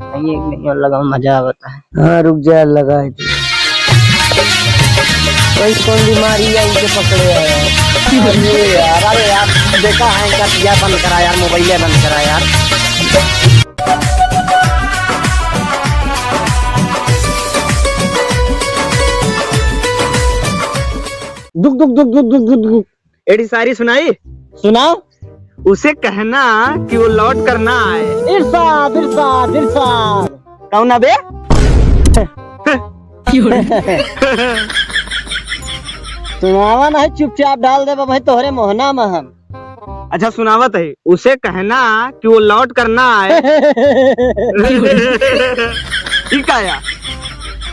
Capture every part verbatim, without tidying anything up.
नहीं, नहीं, और लगाओ, मजा आवता है। हाँ, रुक जा, लगा है तू। भाई, कौन बीमारी है, इनके पकड़े है? अरे यार, अरे यार, देखा है इनका, या बंद करा यार, मोबाइल बंद करा यार। दुख, दुख, दुख, दुख। एड़ी शायरी सुनाई? सुनाओ। उसे कहना कि वो लौट कर ना आए। इरशाद, इरशाद, इरशाद। कौन अबे? सुनावा नहीं, चुपचाप डाल देबा भाई तोहरे मोहना में हम। अच्छा, सुनावत है। उसे कहना कि वो लौट कर ना आए। ठीक आया,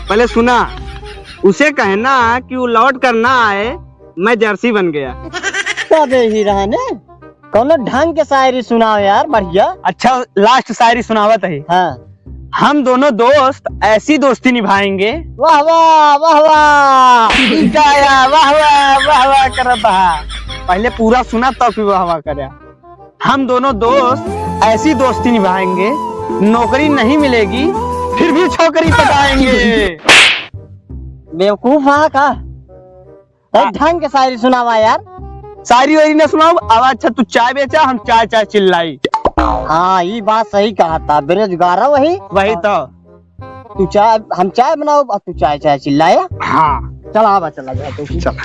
पहले सुना। उसे कहना कि वो लौट कर ना आए, मैं जर्सी बन गया। तबे ही रहने। कौनो ढंग के शायरी सुनाओ यार, बढ़िया। अच्छा, last शायरी सुनावत है। हाँ। हम दोनों दोस्त ऐसी दोस्ती निभाएंगे। वाह, वाह, वाह, वाह। ठीक आया, वाह, वाह, वाह, वाह करत हा। पहले पूरा सुना, तब फिर वाह, वाह करे। हम दोनों दोस्त ऐसी दोस्ती निभाएंगे, नौकरी नहीं मिलेगी, फिर भी छोकरी पटाएंगे। बेवकूफ हा का? ए, हाँ। ढंग के शायरी सुनावा यार। शायरी वायरी ना सुनाओ। अब अच्छा, तू चाय बेचा, हम चाय चाय चिल्लाई। हाँ, ई बात सही कहा था, बेरोजगार वही। वही तो। तू चाय, हम चाय बनाओ, अब तू चाय चाय चिल्लाया। हाँ। चला, आवा, चला जा तू। चला।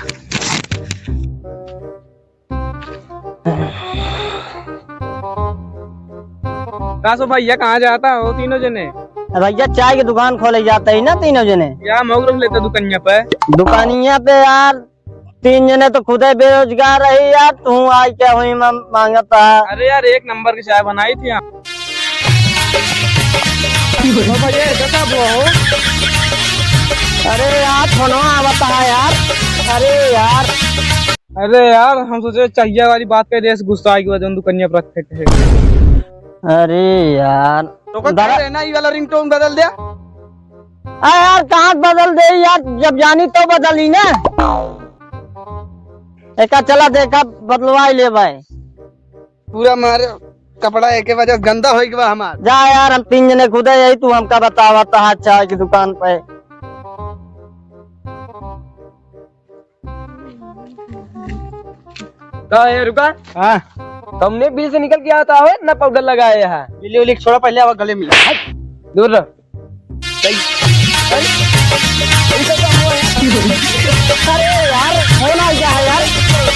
का सो भैया, कहाँ जाता हो तीनों जने? भैया, चाय की दुकान खोले जाते ही ना तीनों जने। या मौग रख लेता दुकनिया पे। दुकानिया पे यार, तीन जने तो खुदे बेरोजगार रही यार, तू आई क्या हुई मा-, मांगता? अरे यार, एक नंबर की चाय बनाई थी हम। तो भैया, ऐसा क्या हुआ हो? अरे यार, फोनवा आवता है यार। अरे यार। अरे यार, हम सोचे चाहिया वाली बात कह दे, गुस्सा आएगी, जौन दुकनिया पर रखे थे। अरे यार। तो का दरा- कह रहे ना, ये वाला ringtone बदल दे। आ यार, कहाँ बदल दे यार, जब जानी तो बदली ना। एका चला देखा, बदलवाई ले भाई। पूरा मारे कपड़ा एके वजह से गंदा होई गवा हमार। जा यार, हम तीन जने खुदे यही, तू हमका बतावा तहा चाय की दुकान पे। का है, रुका? हाँ। तुमने बिल से निकल के आता हो ना, पाउडर लगाए यहाँ। बिल्ली उल्ली छोड़ा, पहले आवा गले मिला। दूर रह। अरे यार, फोन आ गया है यार।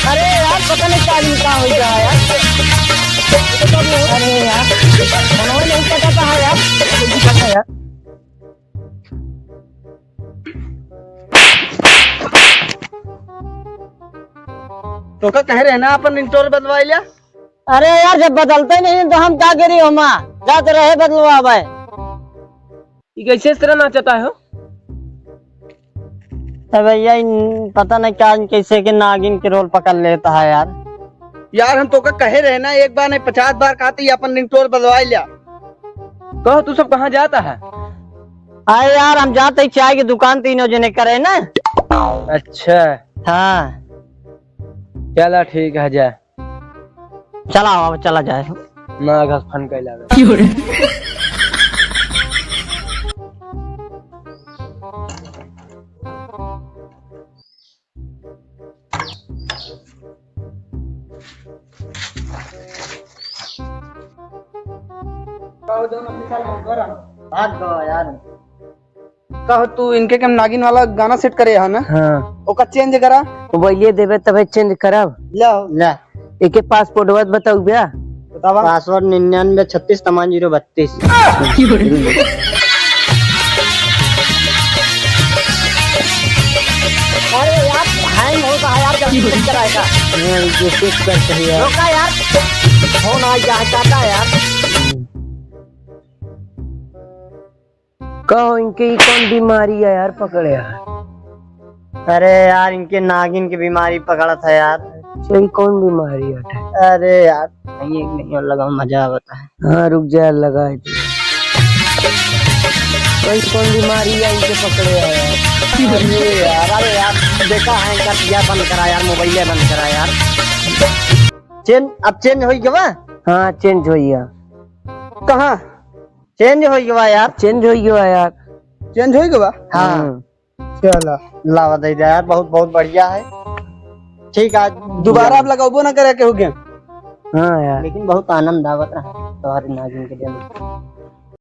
अरे यार, पता नहीं क्या इनका हो गया है यार। अरे यार, फोन नहीं कटाता है यार। जल्दी कटा यार। तो का कह रहे ना, अपन ringtone बदलवाई लिया। अरे यार, जब बदलते नहीं तो हम क्या करी हमा? जाते रहे बदलवावे। ई कैसे इस तरह नाचता है हो? अरे भैया, इन पता नहीं क्या, इन कैसे के नागिन के role पकड़ लेता है यार। यार, हम तोका कहे रहे ना, एक बार नहीं पचास बार कहते ही अपन ringtone बदलवा लिया। कहो, तू सब कहाँ जाता है? अरे यार, हम जाते ही चाय की दुकान तीनों जने करे ना। अच्छा। हाँ। चला ठीक है, जा। चला, अब चला जाए। ना घस फन कैला बे। क्यों रे? भाग गवा यार। कहो, तू इनके के नागिन वाला गाना set करे है ना? हाँ। ओका change करा। मोबाइलिए देबे तबे change करब। ला। ला। एके password बताऊ बे। बतावा। Password निन्यानवे छत्तीस तमान जीरो बत्तीस। अरे यार, hang होता है यार, जल्दी check कराएगा। हाँ, ये check करते हैं यार। रोका यार, phone आ गया है, काटा यार। कहो, इनके ई कौन बीमारी है यार, पकड़े है? अरे यार, इनके नागिन की बीमारी पकड़त है यार। अच्छा, ई कौन बीमारी है? अरे यार, नहीं, नहीं, और लगाओ, मजा आवता है। हाँ, रुक जा, लगा है तू। भाई, कौन बीमारी है, इनके पकड़े है यार? अरे यार, अरे यार, देखा है इनका, या बंद करा यार, मोबाइल बंद करा यार। Change, अब change होई गवा? हाँ, change होई गया। कहाँ? चेंज हो गया यार। चेंज हो गया यार। चेंज हो गया? हाँ। हम्म। चला। लावा दे दे यार, बहुत, बहुत बढ़िया है। ठीक है, दोबारा आप लगौबो ना करे के हो गया। हाँ यार। लेकिन बहुत आनंद आवत रहा तोहरे नागिन के देह में।